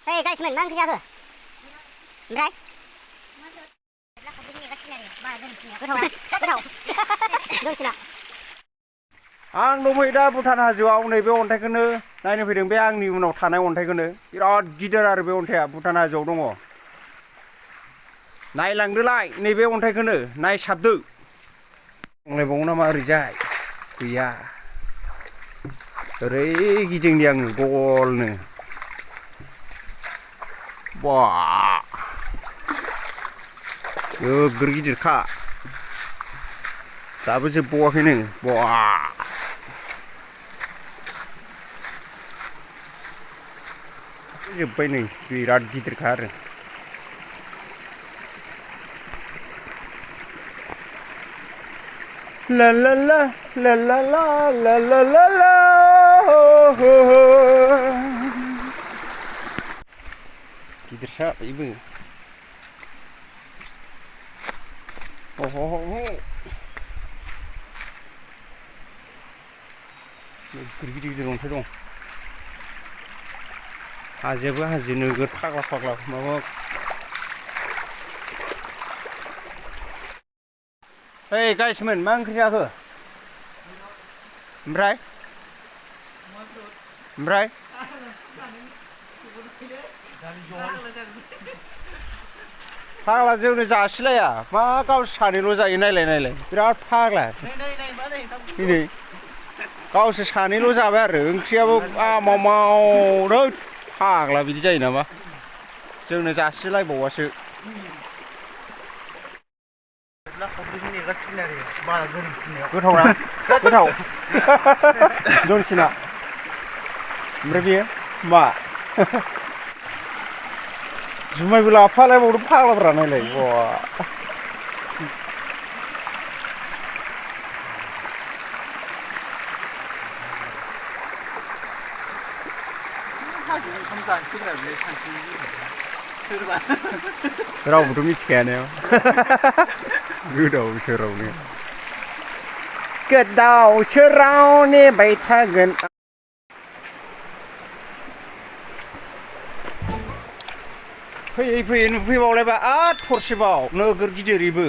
Hei guys, मा ओंख्रि जाखो? ओमफ्राय? गोथाव दंसिना आं दंफैयो दा भुटान हाजोआव नैबे अन्थाइखौनो नायनो फैदों बे आंनि उनाव थानाय अन्थाइखौनो बिराद गिदिर आरो बे अन्थाइआ भुटान हाजोआव दङ नायलांदोलाय नैबे अन्थाइखौनो नायसाबदो बुंलायबावो नामा ओरैजाय गैया ओरै गिदिंनि आङो गलनो बा नोगोर गिदिरखा दाबो जोबबावाखैनो बा जोब्बाय नै बिराद गिदिरखा आरो ला ला ला ला ला ला ला ला ला ला गिदिरसा बेबो नोगोर गिदिर गिदिर अन्थाइ दं हाजोबो हाजो नोगोर फाग्ला फाग्ला माबा ओइ गाइसमोन मा ओंख्रि जाखो ओमफ्राय फाग्ला जोंनो जासिलाया मा गावसोर सानैल' जायो नायलाय बिराद फाग्ला नै गावसोर सानैल' जाबाय आरो ओंख्रियाबो आमाव फाग्ला बिदि जायो नामा जोंनो जासिलायबावासो गोथावना गोथाव जनसिना ओमफ्राय बेयो मा जुमायबो लाफालायबावदों फाग्लाफ्रा नायलाय बा रावबोथ' मिथिखायानो गोदाव सोरावनो गोदाव सोराव नेबाय थागोन फैयै नुफैबावलायबा आरो थरसेबाव नोगोर गिदिर इबो